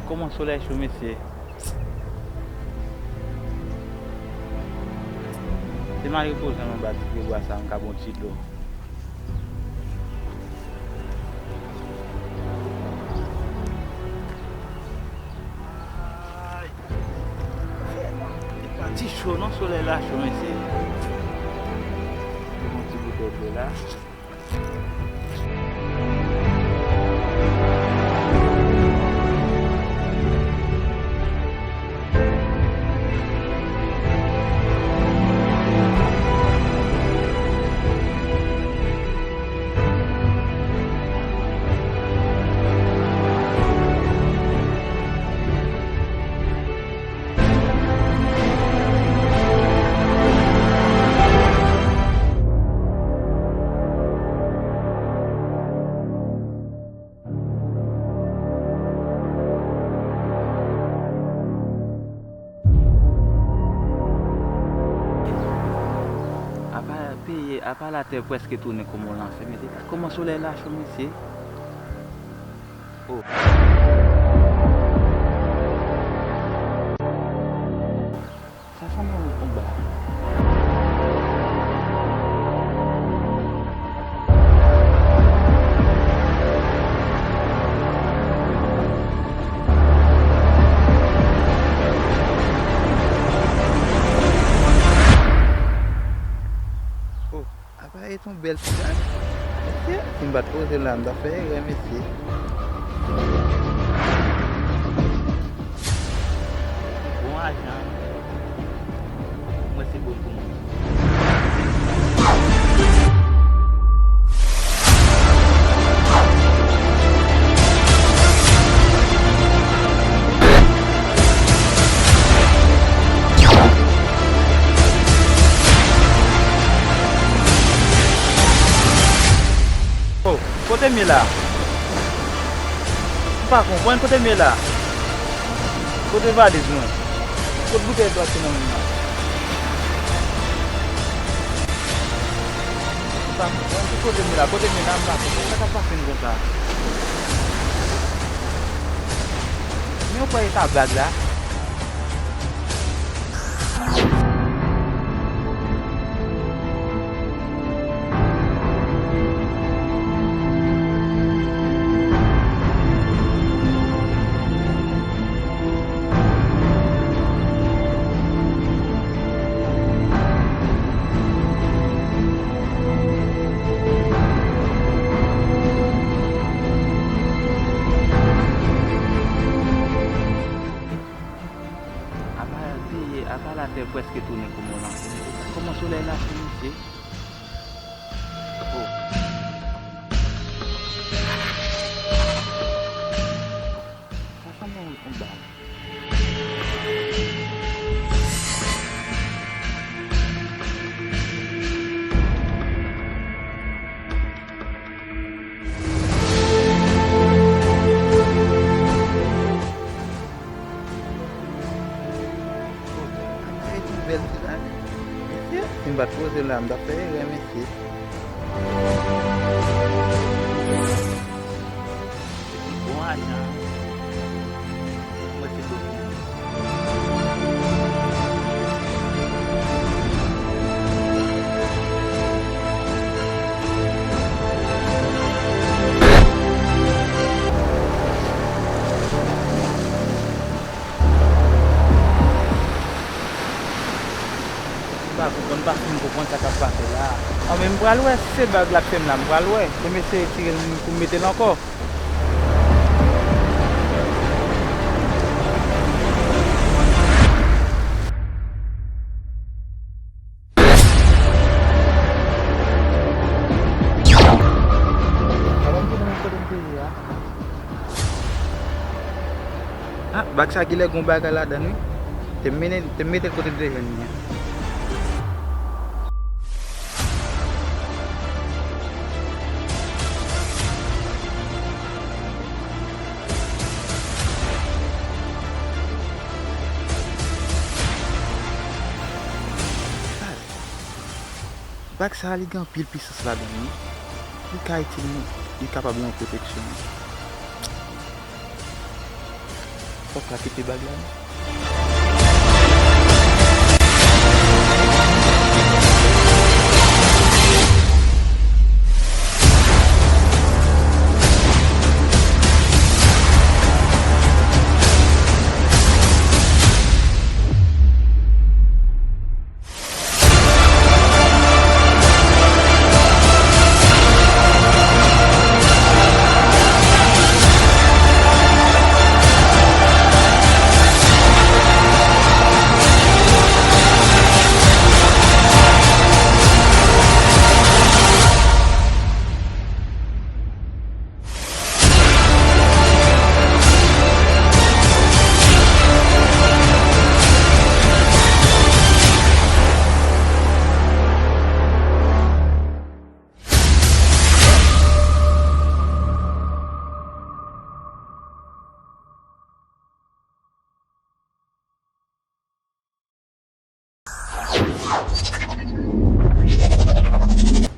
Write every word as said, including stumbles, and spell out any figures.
Kòman solèy cho, mesye? Se m al repoze m anba ti pyebwa sa, m ka bwè yon ti dlo. Ay! Li pa ti cho non, solèy la cho, mesye. Yon ti boutèy dlo la. Apa peye, apa latè prèske tounen kòm yon lanfè, men gade kòman solèy la cho, mesye. Oh. Sa sanble yon, yon blag. Oh. Apa e t on bèl ti dam. Mesye, si m pa t poze la, m ta fè erè, mesye. Bon ajan. Mwen se bon pou mwen. Oh, kote m ye la? M pa konprann kote m ye la. Kote valiz mwen? Kot boutèy dlo ki nan men m nan? M pa konprann ki kote m ye la, kote m ye la, m pa konprann sa k ap pase m konsa. Men ou kwè e pa blag la? Apa peye, apa latè prèske tounen kòm yon lanfè. Kòman solèy la cho, mesye? Oh. Sa sanble yon, yon blag. Sa se yon bèl ti dam. Mesye, si m pa t poze la, m ta fè erè, mesye. Bon ajan. Mwen se bon. M pa konprann, m pa fin konprann sa k ap pase la. Anben, m pral wè si se blag l ap fè m la, m pral wè. Demen se retire l pou m mete l ankò. Alò, m tounen kote m te ye a. Ah, bag sa genlè gon bagay ladann wi. Te m mennen, te m mete l kote m te jwenn li an. Bag sa a, li gen anpil pisans ladan l wi. Li ka itil mwen, li kapab yon pwoteksyon. Fòk la kite bag la non.